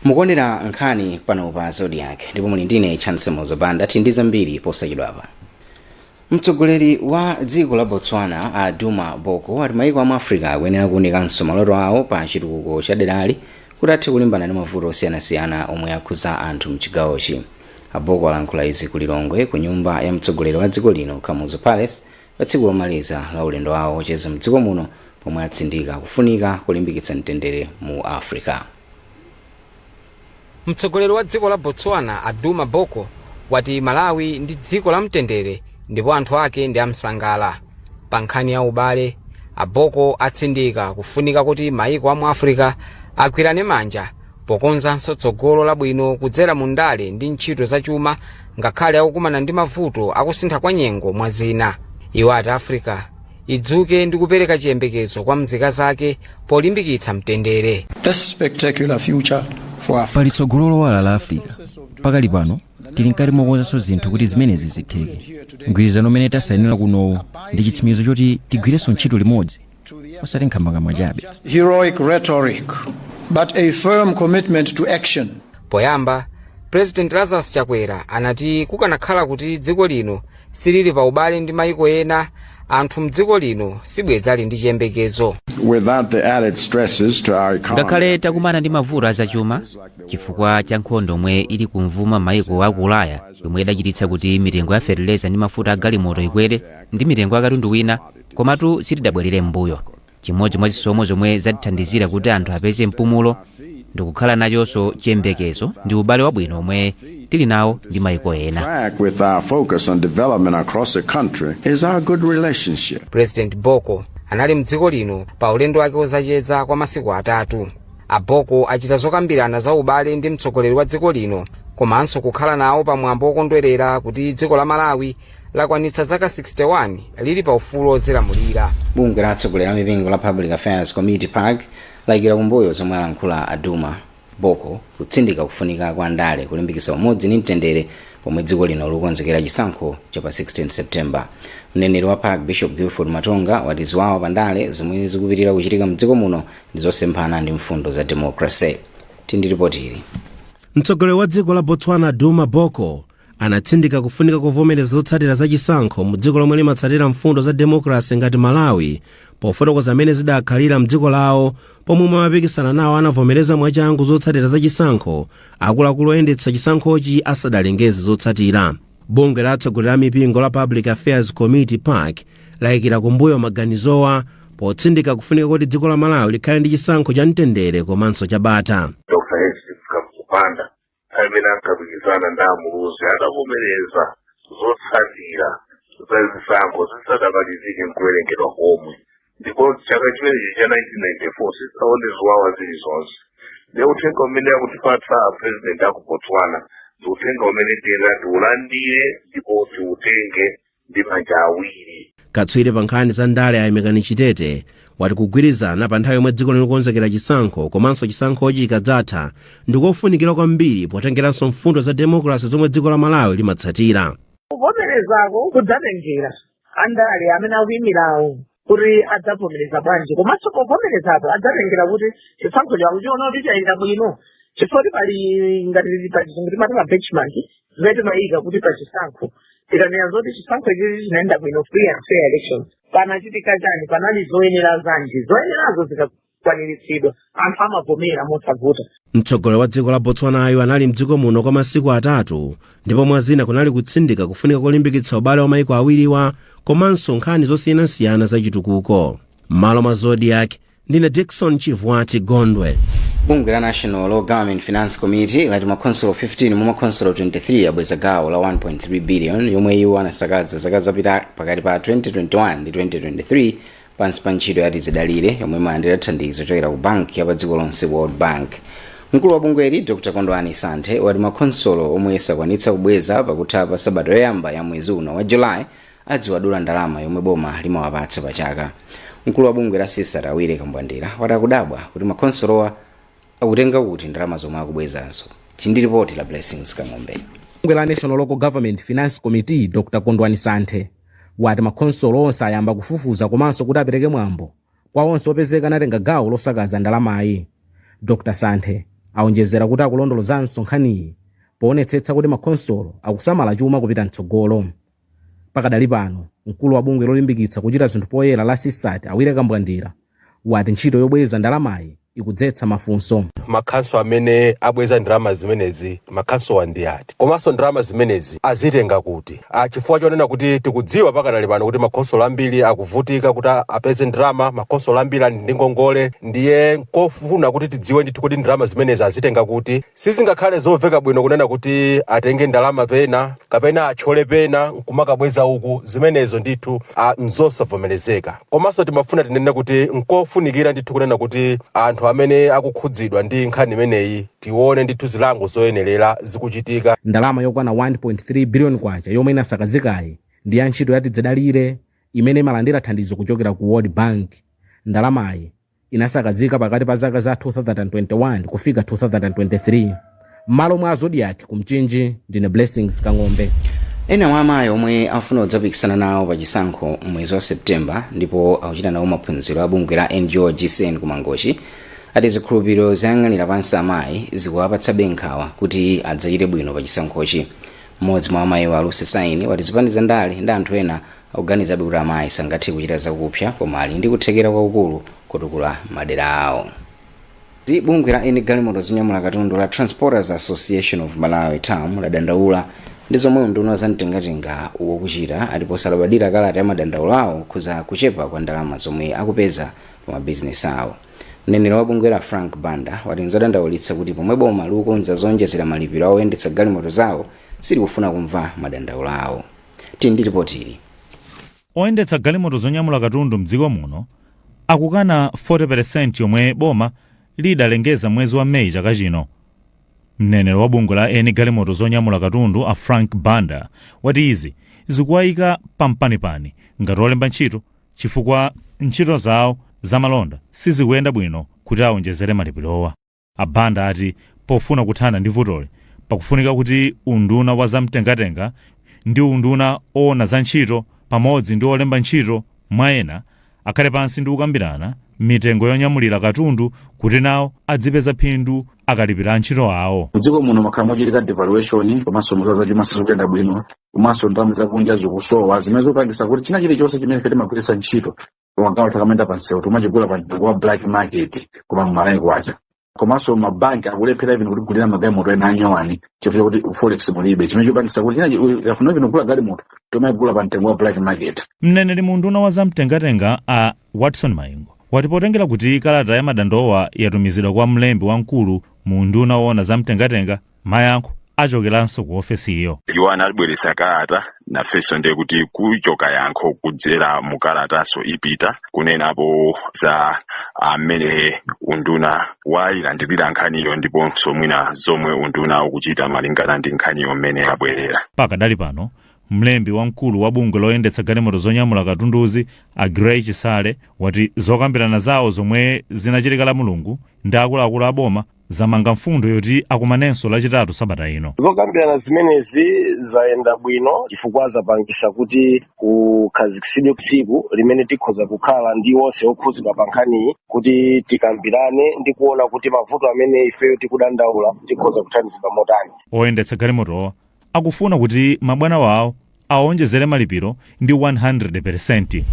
Mukuonera nkhani pano pa Zodiak ndipo muli ndine Chance Mozobanda. Tili ndi zambiri posachedwapa. Mtsogoleri wa dziko la Botswana, a Duma Boko, ati maiko amu Africa akuyenera kuunikanso maloto awo pa chitukuko cha derali kuti athe kulimbana ndi mavuto osiyanasiyana omwe akhuza anthu mchigawochi. A Boko alankhula izi ku Lilongwe, ku nyumba ya mtsogoleri wa dziko lino, Kamuzu Palace, pa tsiku lomaliza la ulendo wawo wocheza mdziko muno, pomwe atsindika kufunika kulimbikitsa mtendere mu Africa. Mtsogoleri wa dziko la Botswana, a Duma Boko, wati Malawi ndi dziko la mtendere ndipo anthu ake ndi amsangala. Pa nkhani ya ubale, a Boko atsindika kufunika kuti maiko amu Africa agwirane manja pokonzanso tsogolo labwino kudzera mu ndale ndi ntchito zachuma, ngakhale akukumana ndi mavuto akusintha kwa nyengo, mwa zina. Iwo ati Africa idzuke ndi kupereka chiyembekezo kwa mzika zake polimbikitsa mtendere. This spectacular future for Africa. Pali tsogolo lowala la Africa. Pakali pano tili mkati mokonzanso zinthu kuti zimenezi zitheke. Mgwirizano umene tasayinira kunowu ndi chitsimikizo choti tigwirenso ntchito limodzi, osati nkhambakamwa chabe. Heroic rhetoric, but a firm commitment to action. Poyamba, President Lazarus Chakwera anati kukanakhala kuti dziko lino silili pa ubale ndi maiko ena, anthu mdziko lino sibwenzi ali ndi chiyembekezo. Without the added stresses to our economy. Ngakhale takumana ndi mavuto azachuma chifukwa cha nkhondo omwe ili kumvuma maiko aku Ulaya, yomwe idachititsa kuti mitengo ya feteleza ndi mafuta a galimoto ikwere ndi mitengo ya katundu wina, komatu sitidabwerere m'mbuyo. Chimodzi mwa zisomo zomwe zatithandizira kuti anthu apeze mpumulo ndikukhala nachonso chiyembekezo ndi ubale wabwino omwe tili nawo ndi maiko ena. Track with our focus on development across the country is our good relationship. President Boko anali mdziko lino pa ulendo wake wozacheza kwa masiku 3. A Boko achita zokambirana za ubale ndi mtsogoleri wa dziko lino, komanso kukhala nawo pamwambo wokondwerera kuti dziko la Malawi lakwanitsa zaka 61 lili pa ufulu odzilamulira. Bungwe la atsogoleri a mipingo la Public Affairs Committee, PAC, layikira kumbuyo zomwe alankhula a Duma Boko, kutsindika kufunika kwa ndale kulimbikitsa umodzi ndi mtendere pomwe dziko lino likukonzekera chisankho cha pa 16 September. Mneneri wa PAC, Bishop Guilford Matonga, wati ziwawa pa ndale zomwe zikupitirira kuchitika mdziko muno ndi zosemphana ndi mfundo za democracy. Tindi ripoti ili. Mtsogoleri wa dziko la Botswana, Duma Boko, anatsindika kufunika kuvomereza zotsatira za chisankho mu dziko lomwe limatsatira mfundo za democracy ngati Malawi, pofotokoza amene zidakhalira mdziko lawo pomwe amapikisana nawo anavomereza mwachangu zotsatira za chisankho akuluakulu oyendetsa chisankhochi asadalengeze zotsatira. Bungwe la atsogoleri a mipingo la Public Affairs Committee, PAC, layikira kumbuyo maganizowa potsindika kufunika kuti dziko la Malawi likhale ndi chisankho cha mtendere komanso cha bata. Dr Hastings Kamuzu Banda amene ankapikisana ndi a Muluzi adavomereza zotsatira za zisankho zisadamalizike nkuwerengedwa komwe, ndipo chaka chimenechi cha 1994 sitinaone ziwawa zilizonse. Ndiye uthenga umene akutipatsa a president aku Botswana ndi uthenga umene tiyenera tiulandire ndipo tiutenge ndi manja awiri. Katswiri pa nkhani za ndale, Ayamikani Chitete, wati kugwirizana pa nthawi yomwe dziko likukonzekera chisankho komanso chisankhochi chikadzatha ndikofunikira kwambiri, potengeranso mfundo za democracy zomwe dziko la Malawi limatsatira. Kuvomerezako kudzatengera andale amene akuyimirawo kuti adzavomereza bwanji, komanso povomerezapo adzatengera kuti chisankho chawo chiona kuti chayenda bwino, chifukwa kuti pali ngati pachizungu timati ma benchmark zimene timayika kuti pa chisankho tikanena zoti chisankho ichichi chinayenda bwino, free and fair elections, panachitika chani, panali zoyenera zanji. Zoyenerazo zikakwaniritsidwa, anthu amavomera mosavuta. Mtsogoleri wa dziko la Botswanayo anali mdziko muno kwa masiku 3, ndipo mwa zina kunali kutsindika kufunika kolimbikitsa ubale wa maiko awiriwa komanso nkhani zosiyanasiyana za chitukuko. M'malo mwa Zodiak, ndine Dickson Chivwati Gondwe. Bungwe la National Local Government Finance Committee lati makhonsolo 15 mwa makhonsolo 23 abweza gawo la 1.3 billion yomwe iwo anasakaza zaka zapita pakati pa 2021 ndi 2023 pansi pa ntchito ya Tizidalire, yomwe imalandira thandizo kuchokera ku banki ya pa dziko lonse, World Bank. Mkulu wa bungweli, Dr Kondwani Santhe, wati makhonsolo omwe sakwanitsa kubweza pakutha pa sabata yoyamba ya mwezi uno wa Julayi adziwadula ndalama yomwe boma limawapatsa pachaka. Mkulu wa bungwe la CSAT, Awire Kambwandira, wati akudabwa kuti makhonsolowa akutenga kuti ndalama zomwe akubwezazo. Tindi ripoti la Blessings Kang'ombe. Bungwe la National Local Government Finance Committee, Dr Kondwani Santhe, Wati makhonsolo onse ayamba kufufuza komanso kuti apereke mwambo kwa onse opezeka anatenga gawo losakaza ndalamayi. Dr Santhe awonjezera kuti akulondolozanso nkhaniyi poonetsetsa kuti makhonsolo akusamala chuma kupita mtsogolo. Pakadali pano, mkulu wa bungwe lolimbikitsa kuchita zinthu poyera la CSAT, Awire Kambwandira, wati ntchito yobweza ndalamayi ikudzetsa mafunso. Makhanso amene abweza ndalama zimenezi, makhansowa ndi ati? Komanso ndalama zimenezi azitenga kuti? Chifukwa chonena kuti tikudziwa pakanali pano kuti makhonsolo ambiri akuvutika kuti apeze ndalama, makhonsolo ambiri ali ndi ngongole, ndiye nkofuna kuti tidziwe ndithu kuti ndalama zimenezi azitenga kuti. Sizingakhale zomveka bwino kunena kuti atenge ndalama pena kapena atchole pena nkumakabweza uku. Zimenezo ndithu nzosavomerezeka. Komanso timafuna tinene kuti nkofunikira ndithu kunena kuti anthu amene akukhudzidwa ndi nkhani imeneyi tione ndithu zilango zoyenerera zikuchitika. Ndalama yokwana 1.3 biliyoni kwacha yomwe inasakazikayi ndi ya ntchito ya Tidzidalire imene imalandira thandizo kuchokera ku World Bank. Ndalamayi inasakazika pakati pa zaka za 2021 kufika 2023. M'malo mwa Zodiak ku Mchinji, ndine Blessings Kang'ombe. Ena mwa amayi omwe afuna kudzapikisana nawo pa chisankho mwezi wa Septemba ndipo akuchita nawo maphunziro a bungwe la NGO GCN ku Mangochi ati zikhulupiriro zoyang'anira pansi amayi zikuwapatsabe nkhawa kuti adzachite bwino pa chisankhochi. Mmodzi mwa amayiwo, Alusi Saini, wati zipani za ndale ndi anthu ena akuganizabe kuti amayi sangathe kuchita zakupsa, koma ali ndi kuthekera kwakukulu kutukula madera awo. Bungwe la eni galimoto zonyamula katundu la Transporters Association of Malawi, TAM, ladandaula ndi zomwe unduna za mtengatenga ukuchita, ati posalabadira kalata ya madandaulo awo khuza kuchepa kwa ndalama zomwe akupeza pa mabizinesi awo. Mneneri wa bungwe la, Frank Banda, wati nzodandaulitsa kuti pomwe boma likukonza zonjezera malipiro a oyendetsa galimoto zawo, silikufuna kumva madandaulo awo. Tili ndi ripoti ili. Oyendetsa galimoto zonyamula katundu mdziko muno akukana 40% yomwe boma lidalengeza mwezi wa Meyi chaka chino. Mneneri wa bungwe la eni galimoto zonyamula katundu, a Frank Banda, wati izi zikuwayika pampanipani ngati olemba ntchito chifukwa ntchito zawo zamalonda sizikuyenda bwino kuti awonjezere malipirowa. A Banda ati pofuna kuthana ndi vutoli, pakufunika kuti unduna wa zamtengatenga ndi unduna owona za ntchito pamodzi ndi olemba ntchito, mwa ena, akhale pansi ndi kukambirana mitengo yonyamulira katundu kuti nawo adzipeza phindu akalipira antchito awo. Mdziko muno makhala mochitika devaluation, komanso muza zachuma sizikuyenda bwino, komanso ndalama zakunja zikusowa, zimene zikupangisa kuti china chilichonse chimene ife timagwiritsa ntchito pamagawo takamayenda pansewu timachigula pa mtengo wa black market, koma mmalawi kwacha. Komanso mabanki akulephera even kutigulira magalimoto ena anyowani chifukwa chakuti forex mulibe, chimene chikupangisa kuti china afuna even kugula galimoto timayigula pa mtengo wa black market. Mneneri mu unduna wa zamtengatenga, a Watson Maingo, wati potengera kuti kalata ya madandowa yatumizidwa kwa mlembi wamkulu mu unduna woona zamtengatenga, mayankho achokeranso ku ofesiyo. Iwo anabweretsa kalata, nafenso ndiye kuti kuchoka yankho kudzera mu kalataso ipita kunenapo za amene unduna wayilandirira nkhaniyo ndiponso mwina zomwe unduna ukuchita malingana ndi nkhaniyo mmene yabwerera. Pakadali pano, mlembi wamkulu wa bungwe loyendetsa galimoto zonyamula katunduzi, a Grey Chisale, wati zokambirana zawo zomwe zinachitika la Mulungu ndi akuluakulu a boma zamanga mfundo yoti akumanenso Lachitatu sabata ino. Zokambirana zimenezi zayenda bwino chifukwa zapangisa kuti kukhazikitsidwe tsiku limene tikhoza kukhala ndi onse okhuzidwa pa nkhaniyi kuti tikambirane ndi kuona kuti mavuto amene ifeyo tikudandaula tikhoza kuthandizidwa motani. Oyendetsa galimotowa akufuna kuti mabwana wawo awonjezere malipiro ndi 100%.